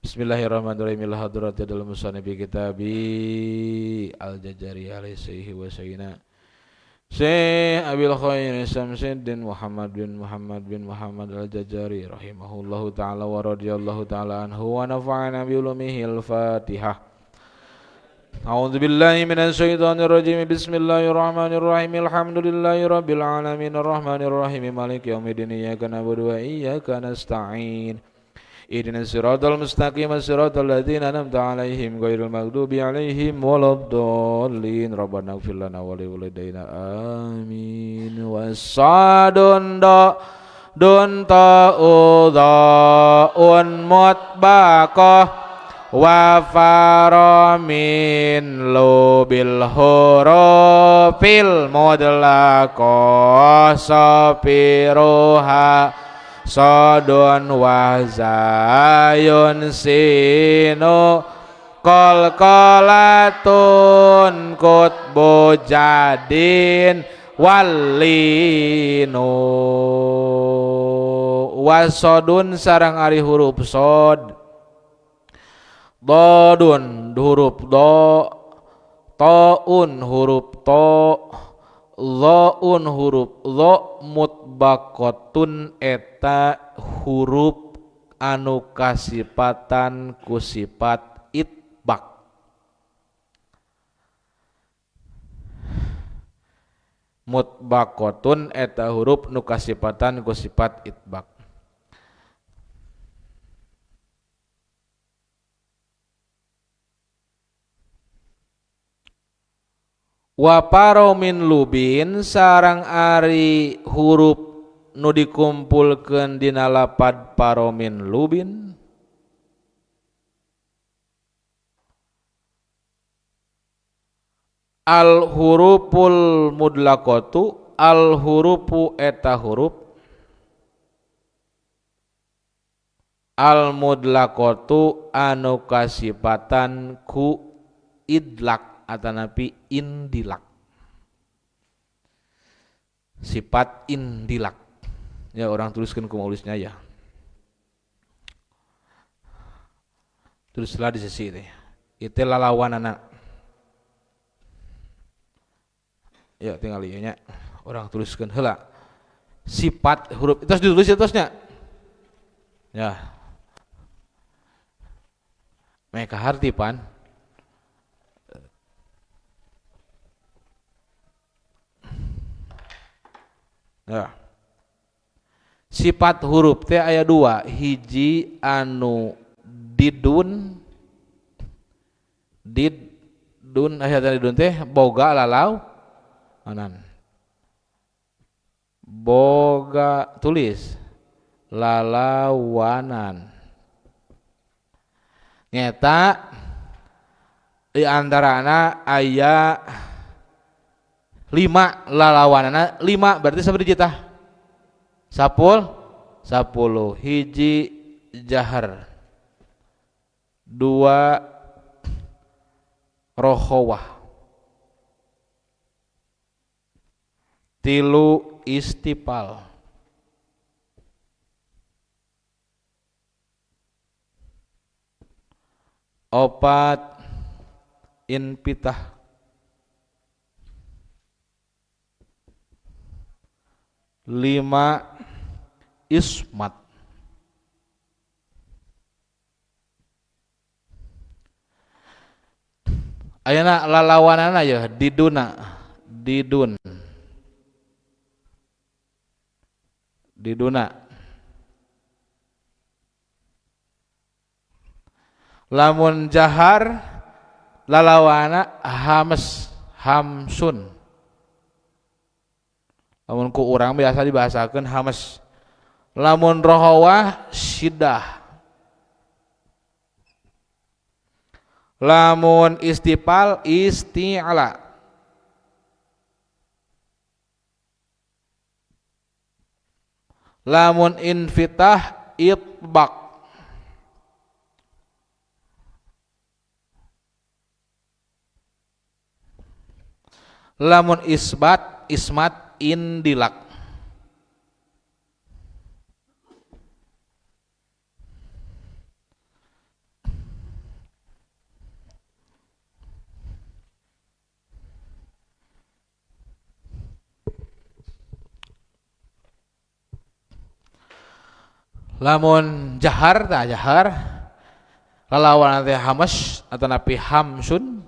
Bismillahirrahmanirrahim. Ila hadrati dalam musannif kitabi Al-Jajari alaihi wa sayyidina Syekh Abil Khair Samsuddin Muhammad bin Muhammad bin Muhammad Al-Jajari rahimahullahu ta'ala wa radhiyallahu ta'ala anhu wa nafa'ana bi ulumihi. Al-Fatihah. A'udzu billahi minasyaitonir rajim. Bismillahirrahmanirrahim. Alhamdulillahi rabbil alamin arrahmanir rahim maliki yaumiddin iyyaka na'budu wa iyyaka nasta'in. Ihdinas siratal mustaqim siratal ladzina an'amta 'alaihim ghairil maghdubi 'alaihim waladdallin. Rabbana ighfir lana wa liwalidayna amin. Wasadun da dun ta'u da'un mutbaqah wa faramin lubil hurufil mudlaqah safiruha sodon wazayun sinu qalqalatun kutbu jadin walinu wasodun sarang ari huruf sod dodun huruf do taun huruf to dhaun huruf dha mutbaqatun eta huruf anu kasipatan ku sifat itbaq. Mutbaqatun eta huruf nu kasipatan ku sifat itbaq. Wa paromin lubin sarang ari huruf nu dikumpulkeun dina lapad paromin lubin al huruful mudlaqatu al hurufu eta huruf al mudlaqatu anu kasipatan ku idlak atanapi indilak, sifat indilak ya, orang tuliskan ku maulisnya ya, tulislah di sisi ini itu lalawanana ya, tinggal ieu nya orang tuliskan heula sifat huruf itu ditulis ya terusnya ya mereka harti pan. Ya. Sifat huruf teh aya dua, hiji anu didun didun aya didun teh boga lalau anan boga tulis lalawanan nyeta di antarana aya 5 lalawanana 5 berarti sabaraha tah? 10 10 hiji jahar 2 rohowah 3 istipal 4 inpitah 5 ismat. Ayeuna lalawanana ya diduna didun diduna lamun jahar lalawana hames hamsun. Lamun ku urang biasa dibahasakeun hames. Lamun rohowah sidah. Lamun istipal isti'la. Lamun infitah itbaq. Lamun isbat ismat indilak. Lamun jahar tah jahar lalawan teh hamas atau napi hamsun.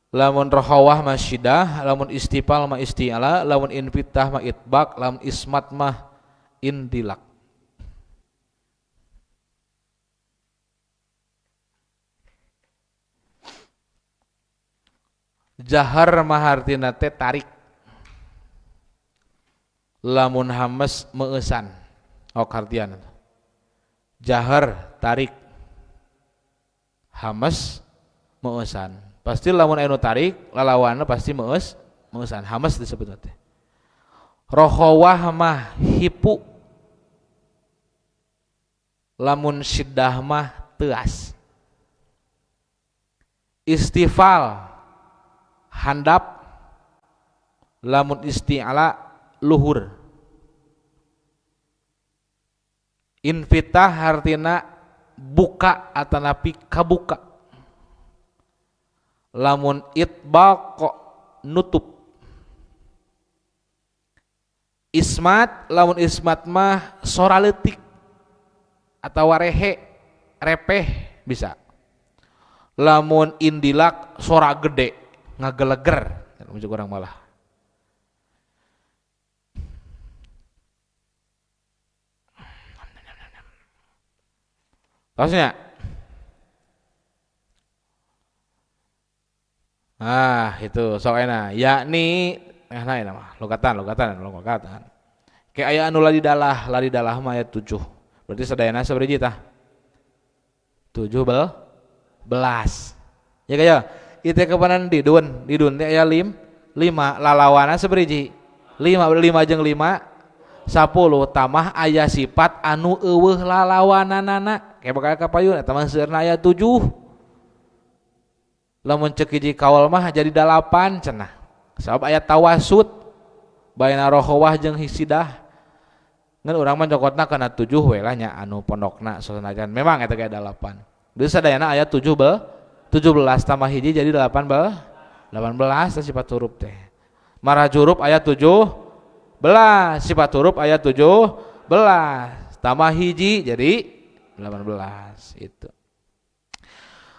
Lamun rohawah mah syidah, lamun istifal mah isti'ala, lamun infitah mah itbaq, lamun ismat mah intilak. Jahar mah hartina teh tarik. Lamun hamas meueusan. Oh kartian. Jahar tarik. Hamas meueusan. Pasti lamun anu tarik lalawanna pasti meueusan. Hamas disebut teh. Rohowah mah hipu. Lamun syiddah mah teuas. Istifal handap, lamun isti'ala luhur. Infitah hartina buka atanapi kabuka. Lamun itbaq nutup. Ismat, lamun ismat mah sora leutik atawa rehe, repeh bisa. Lamun indilak sora gede, ngageleger, muncul orang malah. Maksudnya, ah itu sok enak. Yakni, nah enak mah lokatan. Kayak aya anu ladi dalah mah ayat 7. Berarti sadayana sabaraha tah? 17. Ya kaya itu kepanan didun teh aya 5 lalawana sabaraha? 5 5 jeung 5 10 tamah aya sifat anu eueuh lalawananana. Kayak bakal kapayun eta mah seueurna aya 7. Lamun ceuk hiji kaul mah jadi 8 cenah. Sabab aya tawasud baina rohowah jeung hisidah. Ngan urang mah cokotna kana 7 we lah nya anu pondokna sanajan memang eta ge 8. Geus sadayana aya 17 tambah hiji jadi 18 sifat huruf teh. Marah huruf aya 17, sifat huruf aya 17 tambah hiji jadi 18 itu.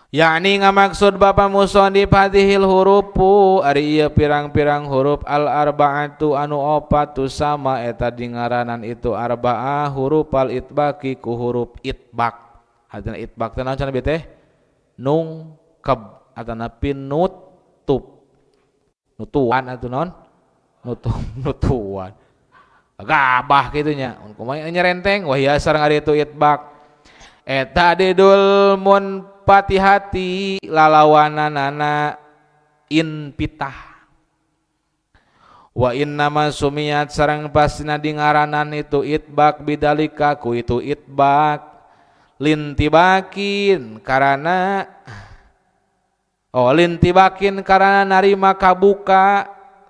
Yakni ngamaksud bapa musonif hadhil hurufu ari ieu pirang-pirang huruf al arba'atu anu opat tu sama eta dingaranan itu arba'ah huruf al itbaqi ku huruf itbaq. Hadana itbaq teh naon cenah bieu teh? Nungkeb atanapi nutup. Nutuan atuh naon? Nutuan. Gabah kitu nya. Kumaha nyerenteng wah ieu sareng ari itu itbaq. Eta didul mun patihati lalawananana inpitah. Wa innama sumiyat sareng pastina dingaranan itu itbaq bidalika ku itu itbaq lintibakin karana lintibakin karana narima kabuka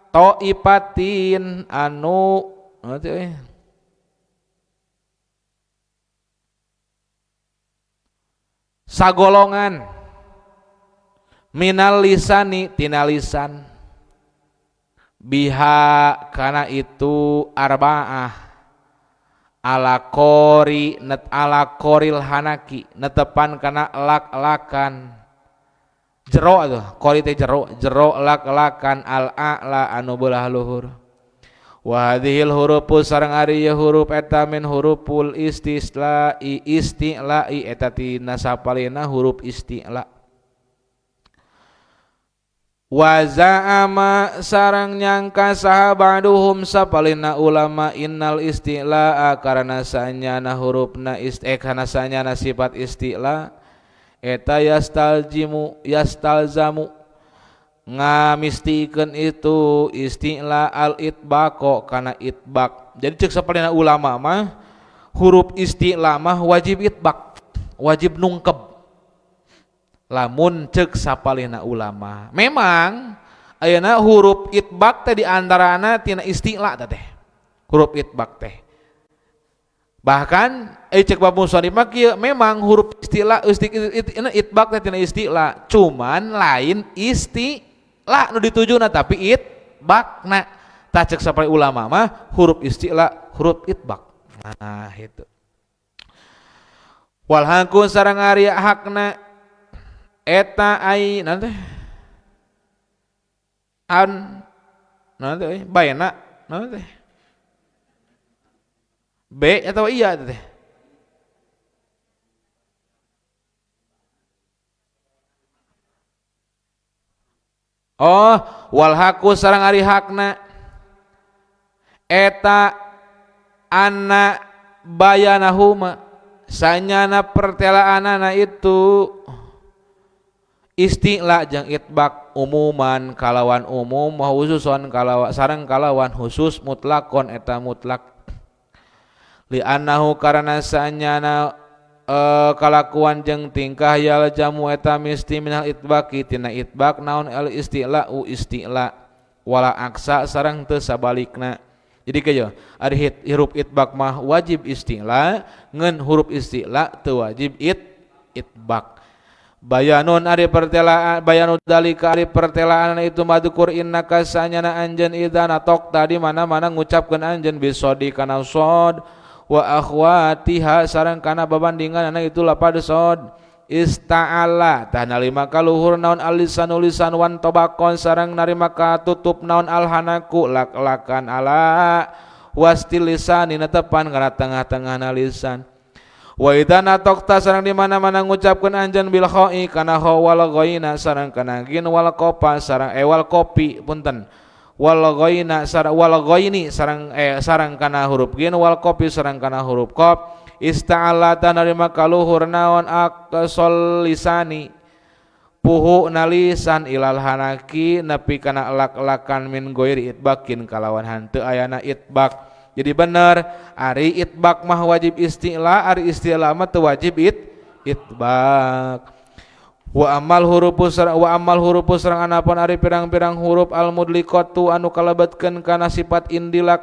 toipatin anu sagolongan minal lisani tina lisan biha kana itu arba'ah ala kori net ala koril hanaki netepan kana elak-elakan jero atuh kori teh jero jero elak-elakan al a'la anu beulah luhur. Wa hadhil hurufu sareng ari ieu huruf eta min huruful istisla'i isti'la'i eta tina sapalina huruf isti'la. Wa za'ama sareng nyangka saha ba'duhum sapalina ulama innal isti'la'a karana saenyana hurufna karana saenyana sifat isti'la eta yastalzimu yastalzamu ngamistikeun itu isti'la al itbaqo kana itbaq. Jadi cek sapalina ulama mah huruf isti'la mah wajib itbaq, wajib nungkeb. Lamun cek sapalina ulama memang ayeuna huruf itbaq teh di antarana tina isti'la teh. Huruf itbaq teh. Bahkan cek bab musannif mah kieu memang huruf isti'la itbaq teh tina isti'la, cuman lain isti lah nu ditujuna tapi itbaqna. Tah cek sapali ulama mah huruf isti'la huruf itbaq. Nah itu. Wal haku sarang ari hakna eta ai nanti an nanti bayana nanti B atau iya teh. Oh, wal haku sarang ari hakna eta anna bayanahuma sanyana pertelaanana itu isti'la jeung itbaq umuman kalawan umum wa khususon kalawan sareng kalawan khusus mutlakon eta mutlak li annahu karana sanyana kalakuan jeung tingkah yal jamu eta misti minal itbaqi tina itbaq naon al isti'la u isti'la wala aksa sareng teu sabalikna. Jadi kaya ari huruf itbaq mah wajib isti'la ngan huruf isti'la teu wajib itbaq. Bayanun ari pertelaan bayanu dalika ari pertelaan itu madzukur innaka sanyana anjeun idza natok tadi mana-mana ngucapkeun anjeun bisodi kana sod wa akhwatiha sareng kana babandinganana itu lapad sod ista'ala tah nalima kaluhur naon alisanu lisan wan tobakon sareng narima katutup naon alhanaku lak-lakan ala wastil lisani netepan kana tengah-tengahna lisan. Wa idza nataqta sareng di mana-mana ngucapkeun anjeun bil kha'i kana kha wal ghaina sareng kana gin wal qafa sareng wal kopi punten wal ghaina sareng wal ghaini sareng sareng kana huruf gin wal kopi sareng kana huruf qaf ista'ala tanarima kaluhur naon aqsal lisani puhu nalisan ilal hanaki nepi kana elak-elakan min ghairi itbakin kalawan hanteu ayana itbak. Jadi bener ari itbak mah wajib isti'la, ari isti'la mah teu wajib itbak. Wa amal hurufu sareng wa amal hurufu sareng anapun ari pirang-pirang huruf al mudliqatu anu kalebetkeun kana sifat indilak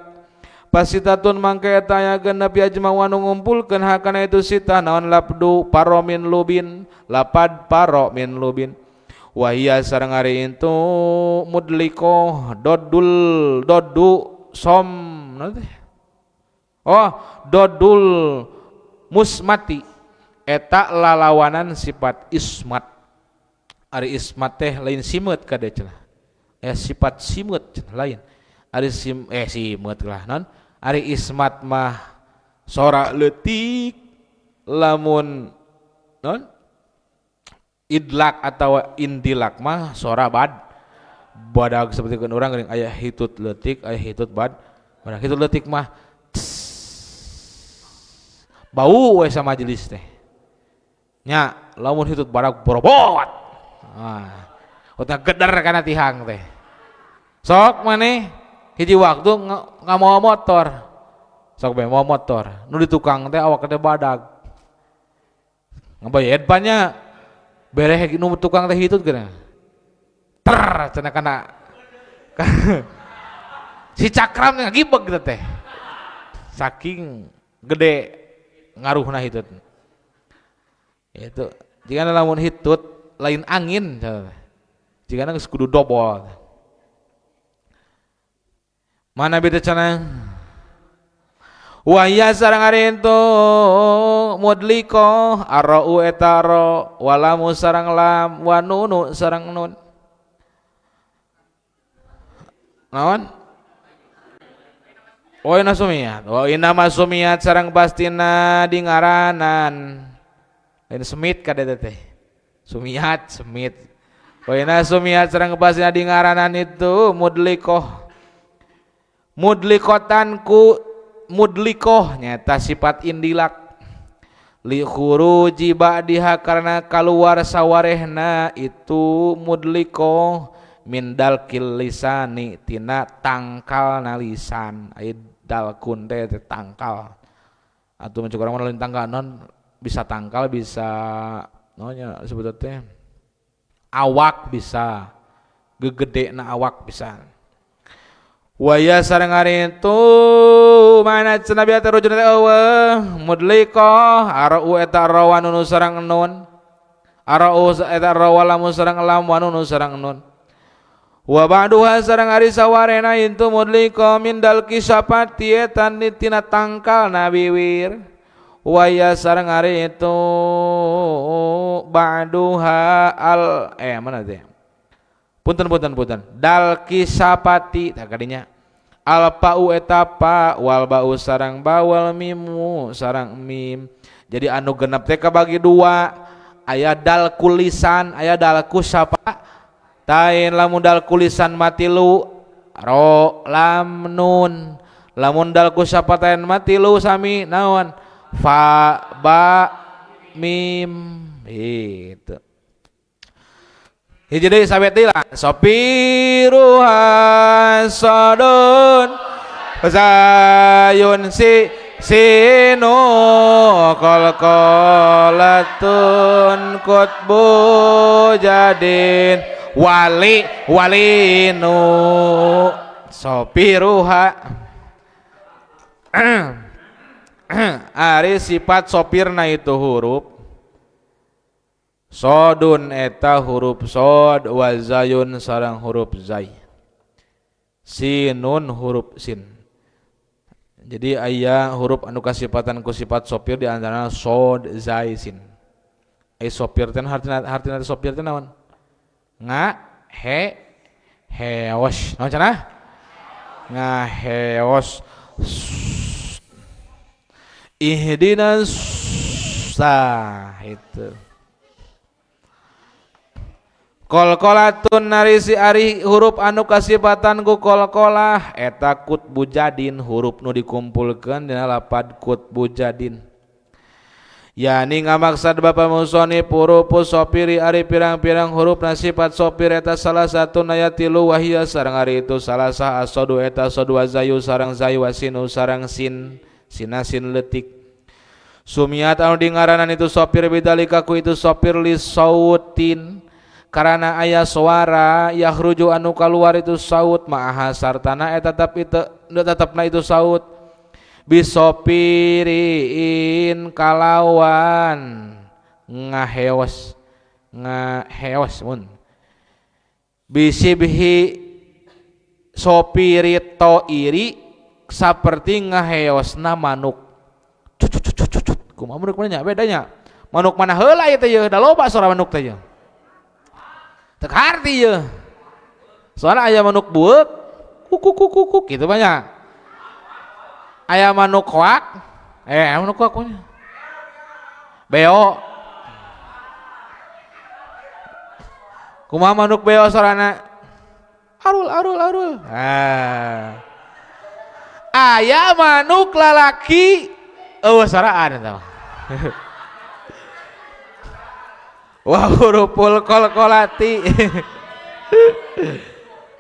pasitatun mangke eta aya genep yajma'u anu ngumpulkeun hakana itu sita naon labdu paro min lubin lapad paro min lubin wa hiya sareng ari itu mudliqah dodul dodu som nanti oh dodul musmati eta lalawanan sifat ismat. Ari ismat teh lain simeut kade cenah sifat simeut cenah lain ari sim simeut lah non ari ismat mah sora leutik lamun non idlak atau indilak mah sora bad badag seperti kan urang geuning aya hitut leutik aya hitut bad badag hitut leutik mah bau we sama majelis teh nya lamun hitut badag borobot ah otak geder kana tihang teh sok maneh hiji waktu ngamawa motor sok bae mawa motor nu di tukang teh awak teh badag ngabayed banyak bereh nu tukang teh hitut geuna ter cenah kana si cakram ngagibeg teh saking gede ngaruhna hitut itu jika lamun hitut lain angin jika geus kudu dobol mana beda cenah wa ya sareng ari itu mudliqah arra'u eta ra walamu sareng lam wa nunu sareng nun naon wa inna sumiyat wa inna masumiyat sareng pastina di ngaranan lain semit kade teh sumiyat semit wa inna sumiyat sareng pastina di ngaranan itu mudliqah mudliqatan ku mudliqah nyata sifat indilak li khuruji ba'diha karena kaluar sawarehna itu mudliqah min dalkil lisani tina tangkalna lisan ai dalkun teh tangkal atuh mun urang mah lain tangkal non bisa tangkal bisa naonnya disebut teh awak bisa gegedena awak bisa waya sareng ari itu mana cenah bieu teh rujuna teh eueuh mudliqah arau eta ra wa nun sareng nun arau eta ra wa lam sareng lam wa nun sareng nun wa ba'duha sareng ari sawarena itu mudliqah min dalki syafati eta tina tangkalna biwir Waya sareng ari itu ba'duha al mana teh punten dal kisapati tah kadinya al pa'u eta pa wal ba'u sareng ba wal mimu sareng mim. Jadi anu genep teh kabagi dua, aya dal kulisan aya dal kusapa tain. Lamun dal kulisan matilu ro lam nun, lamun dal kusapatain matilu sami naon fa ba mim itu. Hiji deui sabet deui lah sopiruha sadun zayun si sinu qalqalatun qutbu jadin wali walinu sopiruha. Ari sifat sopirna itu huruf sodun eta huruf sod wa zayun sareng huruf zay sinun huruf sin. Jadi aya huruf anu kasipatan ku sifat sopir di antarana sod zay sin. Ai sopir teh hartina sopir teh naon? Nga he heos. Naon cenah? Ngaheos. Ihdinas sah itu. Qalqalatun narisi ari huruf anu kasipatan ku qalqalah eta kutbu jadin huruf nu dikumpulkeun dina lapad kutbu jadin. Yani ngamaksad bapa musonif huruf sopiri ari pirang-pirang huruf nasifat sopir eta salah satu naya tilu wahia sareng ari itu salah sah asodu eta sodu zayu sareng zayu wasinu sareng sin sinasin letik. Sumiat anu dingaranan itu sopir bidalika ku itu sopir li sautin karana aya suara yahruju anu kaluar itu saut ma'aha sartana eta tetap itu tetapna itu saut bisopiriin kalawan ngaheos mun bisibhi sopiri toiri saperti ngaheosna manuk cucut kumaha manuk mana nya bedanya manuk mana heula ieu teh yeuh da loba suara manuk teh yeuh teu harti yeuh soalna aya manuk bueuk kukuk kitu banyak aya manuk koak manuk koak punya beo kumaha manuk beo sorana arul arul ah aya manuk lalaki eueuh soraan eta mah. Wah huruful qalqalati.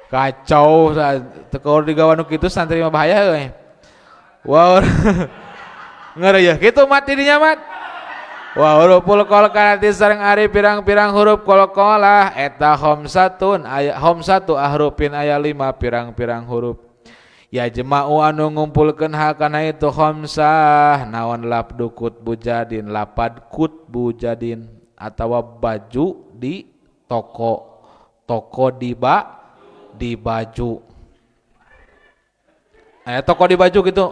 Kacau teu digawa nu kitu santri mah bahaya euy. Wah ngeri ya kitu mat didinya mat. Wa huruful qalqalati sareng ari pirang-pirang huruf qalqalah eta khamsatun aya khamsatu ahrufin aya 5 pirang-pirang huruf. Ya jema'u anu ngumpulkeun hakana itu khamsah naon labdu kutbu jadin lapad kutbu jadin atawa baju di toko toko di ba di baju aya toko di baju gitu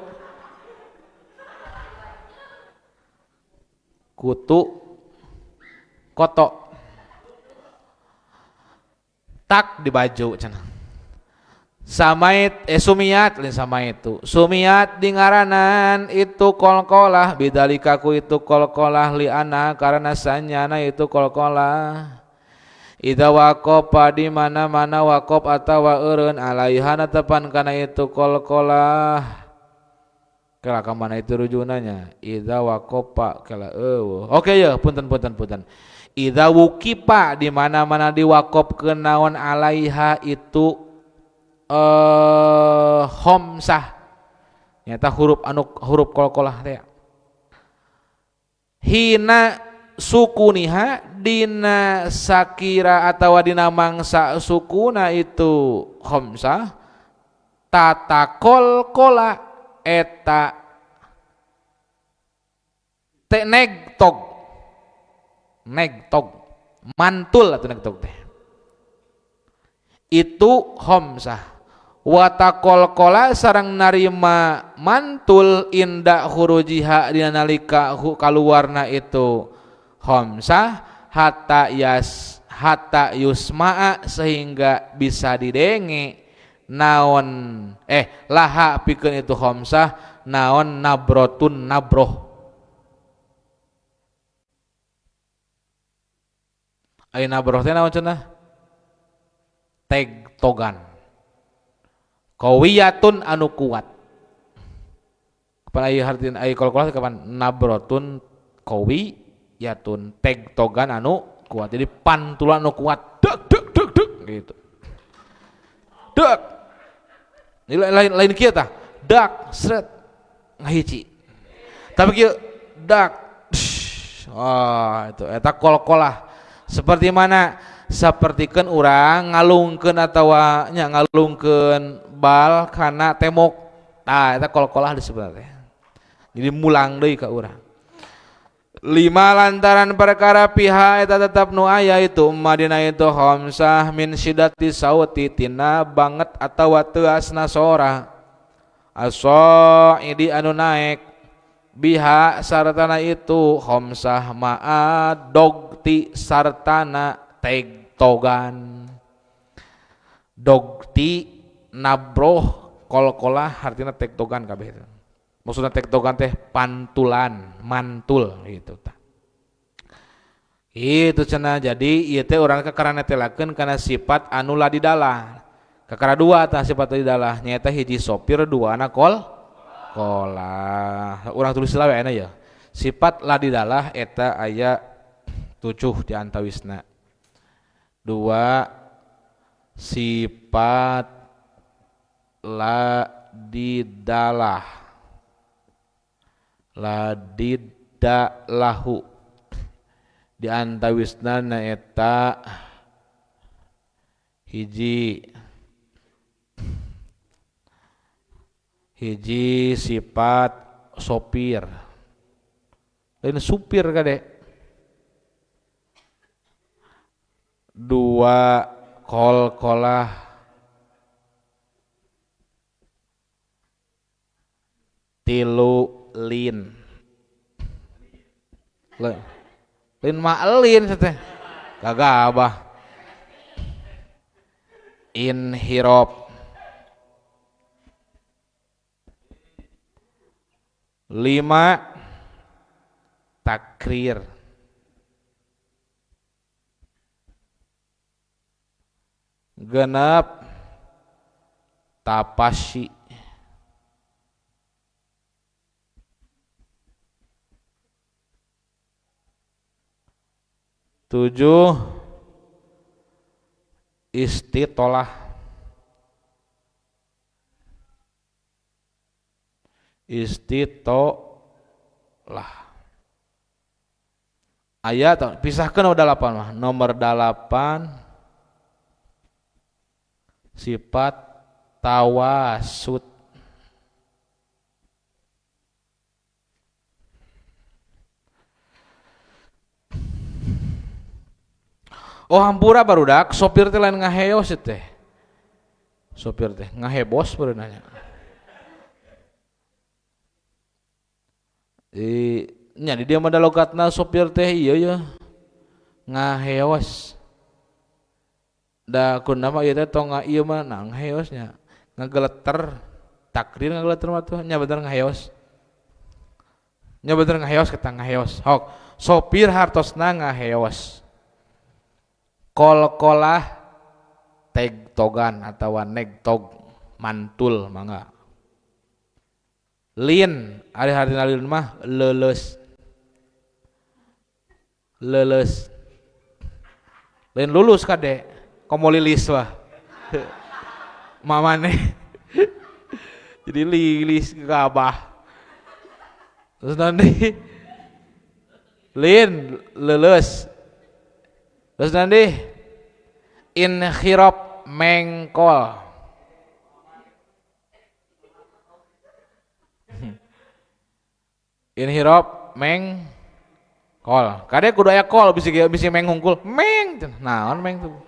kutu kotok tak di baju cenah. Samait sumiat lain sama itu sumiat dingaranan itu qalqalah bidalika ku itu qalqalah li ana karena sanyana itu qalqalah idza waqafa di mana-mana waqaf atawa eureun alaihana tepan kana itu qalqalah kala ka mana itu rujunanya idza waqafa kala eueuh oke ya punten idza wuqifa di mana-mana diwaqafkeun naon alaiha itu khomsah nyata huruf anu huruf qalqalah teh hina sukuniha dina sakira atawa dina mangsa sukuna itu khomsah tata qalqala eta te negtog mantul atau negtog teh itu khomsah. Watakol-kola sarang narima mantul inda khurujiha dina nalika kaluarna itu khamsah hatta yas hatta yusma'a sehingga bisa didenge naon laha pikeun itu khamsah naon nabrotun nabroh. Ai nabroh teh naon cenah? Teg togan. Qawiyatun anu kuat. Kapan ai hartina ai kol-kolah kapan nabrotun qawiyatun teg togan anu kuat. Jadi pantulan anu kuat dek dek dek dek gitu. Dek. Ini lain kieu tah. Dak sret ngahiji. Tapi kieu dak. Oh, itu eta kol-kolah. Seperti mana? Sapertikeun urang ngalungkeun atawa nya ngalungkeun bal kana tembok. Tah eta kol-kolah disebut teh. Jadi mulang deui ka urang. Lima lantaran perkara piha eta tetap nu aya itu madina itu khamsah min syidati sauti tina banget atawa teuasna sora. Aso idi anu naek biha sartana itu khamsah ma'a dogti sartana tegtogan. Dogti nabroh kol-kolah artinya tegtogan kabeh itu. Maksudna tegtogan teh pantulan, mantul gitu tah. Itu cenah jadi ieu teh urang kakara netelakeun kana sifat anu ladidalah. Kakara dua tah sifat ladidalah nyaeta hiji sopir dua anak kol kolah. Urang tulis lah we ayeuna ya. Sifat ladidalah eta aya 7 di antawisna. 2 sifat ladidalah ladidalahu di antawisna nyaeta hiji sifat sopir lain supir kade. 2 kol-kolah 3 lin lin ma'lin teh gagabah inhirob 5 takrir 6 tapasi 7 istitolah istitolah. Ayat pisahkan udah 8 mah. Nomor 8 sifat tawasud. Oh hampura barudak sopir teh lain ngaheos teh. Sopir teh ngahebos baru nanya. Nya di dia mah logatna sopir teh ieu ya ngaheos. Da kun nama ieu teh tong ieu mah nah ngaheos nya. Ngageleter takrir ngageleter mah tuh nya bener ngaheos. Nya bener ngaheos kata ngaheos. Hok sopir hartosna ngaheos. Kol-kolah tegtogan atawa negtog mantul mangga. Lin ari hartina lin mah leuleus. Leuleus. Lin lulus kade komo lilis wah. Mamane. Jadi lilis gabah. Terus nanti lin leuleus. Terus nanti inkhirab mengkol. Inhirab mengkol. Kade kudu aya kol bisi bisi meng hungkul. Meng naon meng tuh.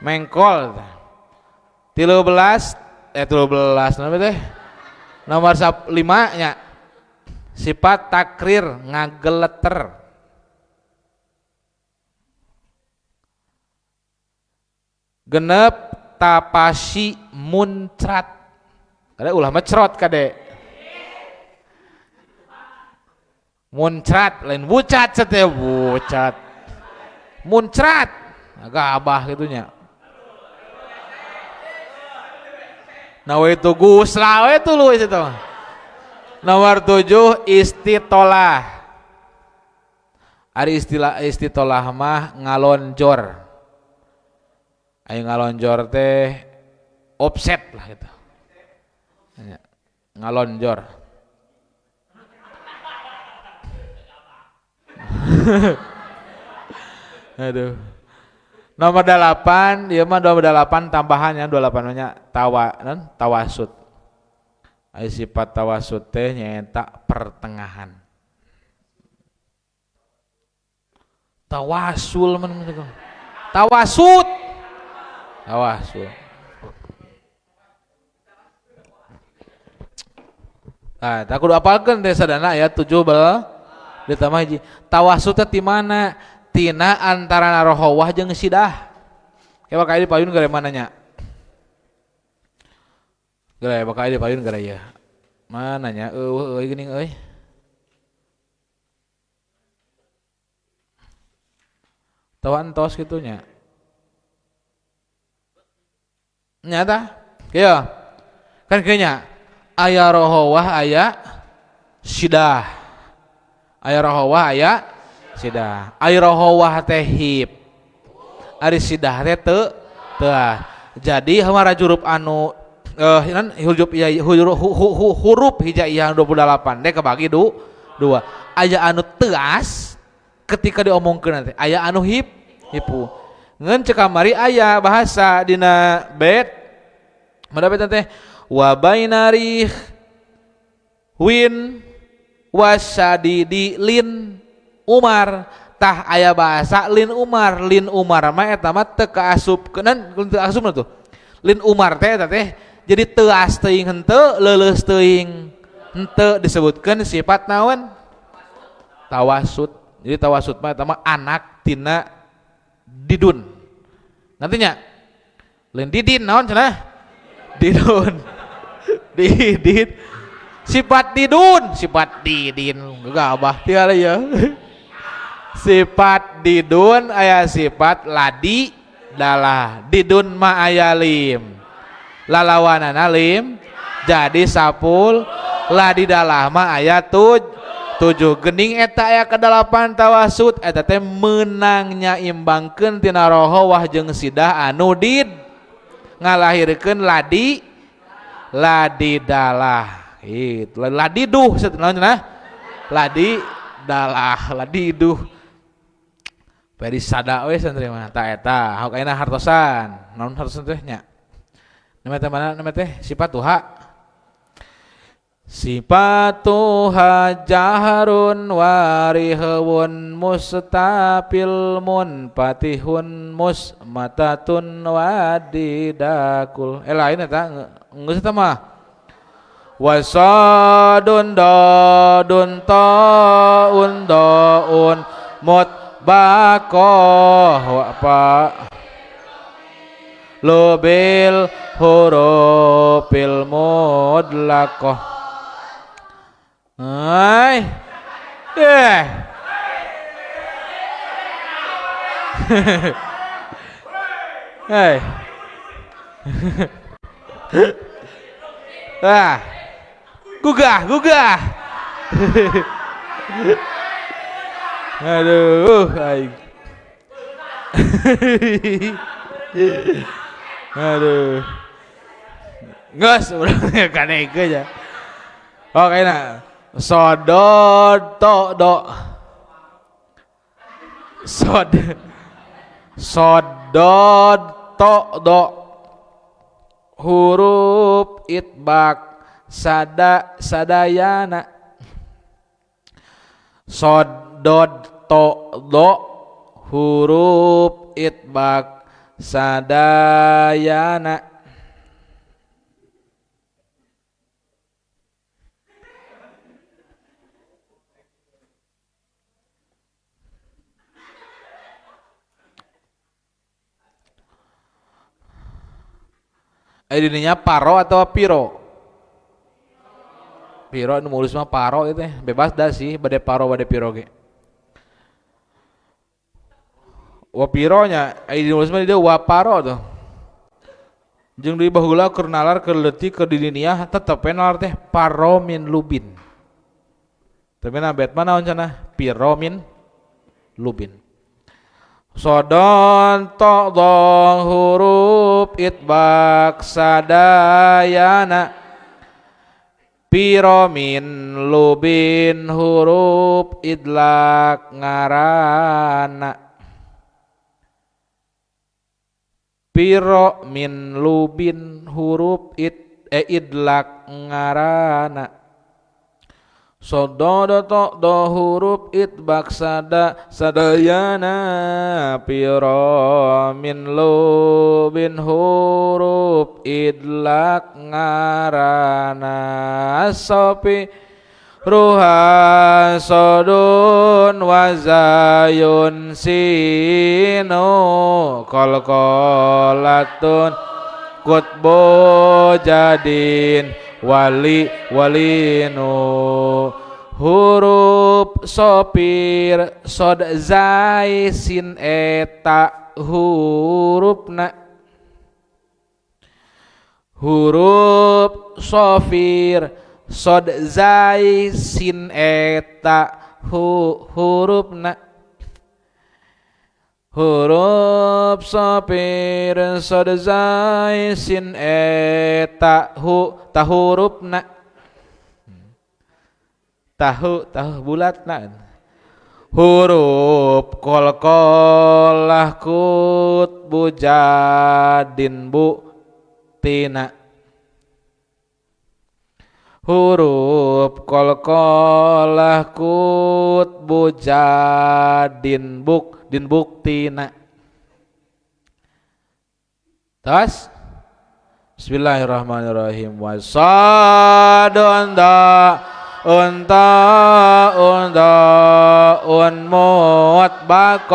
Mengkol. 13 13 naon teh? Nomor 5 nya. Sifat takrir ngageleter. Genep tapasi muncrat. Kade ulah mecrot kade. Muncrat lain bucat sete bucat. Muncrat agak abah gitunya. Nawa itu gusla we tuluy situ. Nomor 7 istitolah. Ari istilah istitolah mah ngalonjor. Ayo ngalonjor teh offset lah gitu. Ngalonjor. Aduh. Nomor 8, ieu mah nomor 8 tambahannya 28 nya tawa non tawasud. Ai sifat tawasud teh nyaeta pertengahan. Tawasul men tawasud. Tawasul. Nah, tak kudu apalkeun teh sadana aya 7 bel ditambah hiji. Tawasud teh ti mana? Tina antara rohowah jeung sidah. Kayak bakal di payun gare mananya? Gare bakal di payun gare ya. Mananya eueuh euy geuning euy. Tawa entos kitu nya. Nyata? Kieu. Kan kieu nya aya rohowah aya sidah. Aya rohowah aya sidah. Ari rohowah teh hip. Ari sidah teh teu teu. Jadi hamara jurup anu huruf huruf hijaiyah 28 teh kebagi dua. Aya anu teas ketika diomongkeun teh, aya anu hip hipu. Ngeun cek kamari aya bahasa dina bet. Mana bet teh wa bainarih win wasadidi lin Umar. Tah aya bahasa lin Umar mah eta mah teu kaasupkeun teu asupna tuh. Lin Umar teh eta teh jadi teuas teuing henteu leuleus teuing henteu disebutkeun sifat naon? Tawasud. Jadi tawasud mah eta mah anak tina didun. Nantinya lin didin naon cenah? Didun. Didin. Sifat didun, sifat didin gabah tiala ya. Sifat didun aya sifat ladi dalah. Didun ma aya lim. Lalawanana lim jadi 10 ladi dalah ma aya 7. Gening eta aya kedalapan tawasud eta teh meunang nyaimbangkeun tina rohowah jeung sidah anu did ngalahirkeun ladi ladi dalah. Itu ladiduh nah ladi dalah ladiduh peri sada we santri mah ta eta hok ayeuna hartosan naon hartosan teh nya nama teh mana nama teh sifat tuha sifat tuha jaharun warihun mustafil munfatihun musmatatun wadidakul lain eta geus eta mah wasadun dadun taun daun mutbakoh wa pa lubil hurufil mudlakoh. Hai eh hey. Ah gugah gugah. Aduh aing. Aduh. Geus urang kaneke nya. Oke nah. Sodod to do. Sod. Sodod to do. Huruf itbak sada sadayana. Sod dod to do huruf itbak sadayana. Dininya paro atau piro? Piro nu mulus mah paro itu bebas dah sih bade paro bade piro ge. Wa pironya ai di mulus mah dia wa paro tuh. Jeung deui baheula keur nalar keur leutik keur di diniah tetep we nalar teh paro min lubin. Tapi na bet mah naon cenah? Piro min lubin. Sodon to dong huruf itbak sadayana piro min lubin huruf idlak ngarana piro min lubin huruf idlak ngarana sodo do to do huruf itbak sada sadayana piro min lubin huruf idlak ngarana sopi ruha sodun wazayun sinu kolkolatun kutbo jadin wali walinu huruf sopir sod zai sin eta hurufna huruf sofir sod zai sin eta hurufna huruf sopir sod zai sin eta hu tahurufna tahu tahu bulatna huruf kolkolah kut bujadin bu tina huruf kolkolah kut bujadin buk din buktina. Tas Bismillahirrahmanirrahim. Wasadun da unta unda un mutbaqah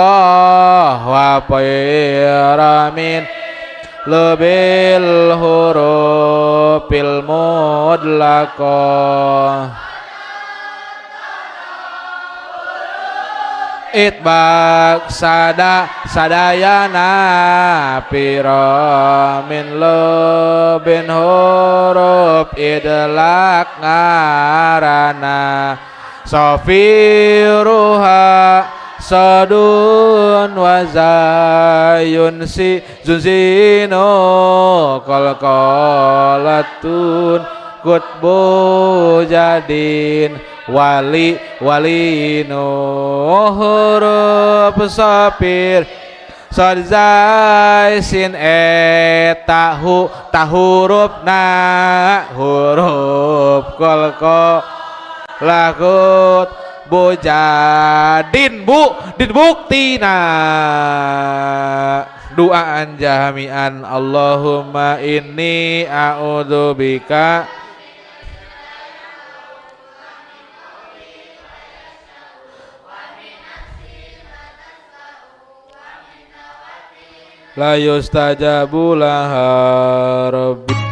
wa piramin lebil hurufil mudlaqah itbak sada sadayana piro min lubin huruf idlak ngarana sofiruha sadun wazayun si zunzino kolkolatun kutbu jadin wali walinu huruf sopir sod zai sin tahu tahuruf na huruf kolko lakut bujadin bu din buktina duaan jami'an Allahumma inni a'udzubika la yustajabu laha rabbi.